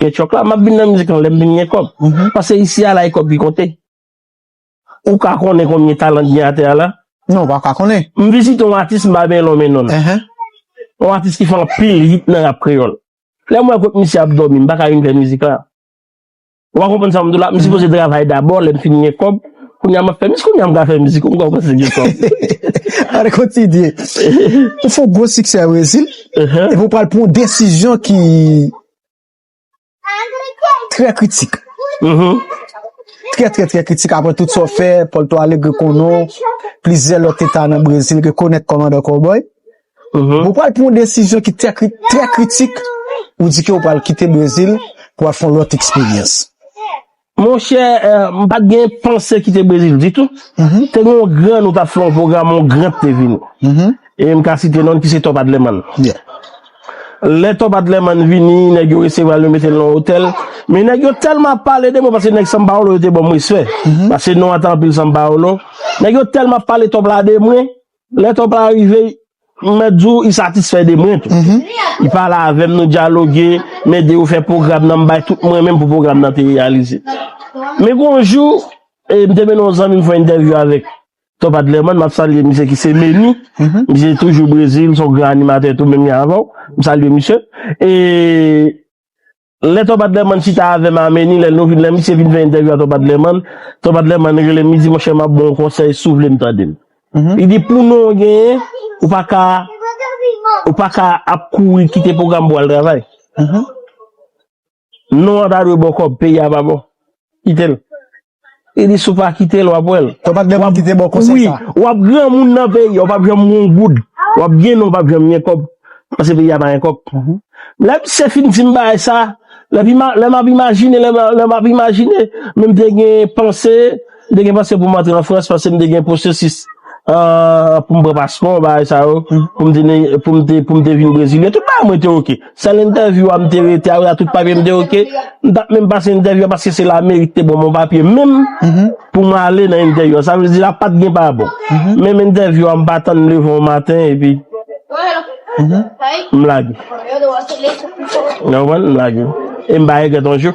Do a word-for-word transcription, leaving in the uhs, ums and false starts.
ketchòk la, m ap vin nan mizik lan lè m vin gen kòb. Paske isi a la, e kòb ki konte. Ou ka konnen konbyen talan ki gen atè a la? Non, ou pa ka konnen. M vizite yon atis, m pa byen lonmen non l. Yon atis ki fè anpil hit nan rap kreyòl. Lè m wè kot misye ap dòmi, m pa ka vin fè mizik la. Ou pa konprann sa m di w la? M sipoze travay dabò, lè m fin gen kòb. Kounye a m ap fè mizik, kounye a m ka fè mizik, ou m kòmanse gen kòb. Ann kontinye. Ou fè yon gwo siksè Brezil, epi ou pral pran yon desizyon ki trè kritik. Trè, trè, trè kritik. Apre tout sa w fè, Porto Alegre konnen w, plizyè lòt eta nan Brezil rekonèt Kòmandan Cowboy. Ou pral pran yon desizyon ki trè, kri- trè kritik. Ou di ke ou pral kite Brezil pou al fè yon lòt eksperyans. Monchè, eh, m pa t gen panse kite Brezil ditou. Te gen yon grann, nou t ap fè yon pwogram, yon grann te vini. E m ka site non l ki se Top Adlerman. Lè Top Adlerman vini, nèg yo resevwa l, yo mete l nan otèl. Men nèg yo tèlman ap pale de mwen, paske nèg São Paulo yo te ban m respè. Paske non an te anpil São Paulo. Nèg yo tèlman ap pale Top la de mwen. Lè Top la rive, m mèt di w, li satisfè de mwen tou. Li pale avè m, nou dyaloge, m ede yo fè pwogram nan, m bay tout mwen menm pou pwogram nan te reyalize. Men gon jou, e, m te mennen yon zanmi m fè entèvyou avèk Top Adlerman, m ap salye misye ki se Meni. Misye toujou Brezil, se yon gran animatè tou, menm jan avè w. M salye misye. E lè Top Adlerman chita avè m a Meni, lè nou vin, lè misye vin fè entèvyou a Top Adlerman, Top Adlerman rele m, li di, monchè, m ap ba w yon konsèy, si w vle m tande l. Li di, pou non w genyen, ou pa ka, ou pa ka ap kouri kite pwogram pou w al travay. Non an ta dwe ba w kòb, peyi a pa bon. Kite l. Li di, si w pa kite l, w ap wè l. Top Adlerman kite ba w konsèy sa. Wi, w ap granmoun nan peyi a, w p ap janm gen yon goud. W ap gen non, w p ap janm gen kòb. Paske peyi a pa gen kòb. Lè misye fin di m bagay sa, lè m ima- lè m ap imajine, lè m, lè m ap imajine, men m te gen panse, m te gen panse pou m antre an Frans, paske m te gen pwosesis, ah, pou m pran paspò, bagay sa yo, pou m te, pou m te, pou m te vin Brezil. Tout bagay mwen te oke. Sèl entèvyou a m te rete, apre sa tout papye m te oke. M t ap menm pase entèvyou a paske se lameri ki te ban m yon papye menm pou m ale nan entèvyou a. Sa vle di la pa t gen pa bon. Menm entèvyou a m pa tann leve yon maten epi m lage. Ou konprann? M lage. E m pa regrèt yon jou.